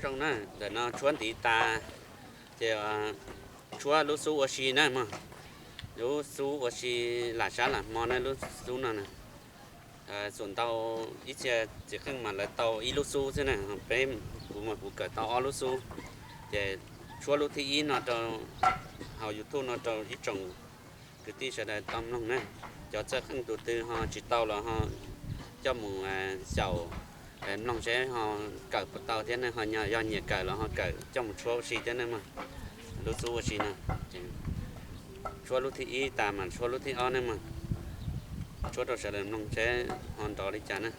Zoo na, ntawm no tshuab ntiv tas, ces tshuab lub xub ua si na mog. Lub xub ua si lam sab lam hmo na, lub xub no na. Xum ntau ib txhia txiv qeej mas lawv tau ib lub xub xwb na, peb, kuv mas kuv kawm tau ob lub xub. Ces tshuab lub thib ib no rau hauv YouTube no rau ib tsoom kwv tij sawv daws tau mloog na. Cov txawj qeej tus twg ho tsis tau los ho coj mus xyaum mloog seb ho kawm puas tau thiab ne, ho yog nyiam kawm los ho kawm coj mus tshuab ua si thiab ne mog. Lub xub ua si no, tshuab lub thib ib tas mas tshuab lub thib ob ne mog. Tshuab rau sawv daws mloog seb ho nrov li cas na.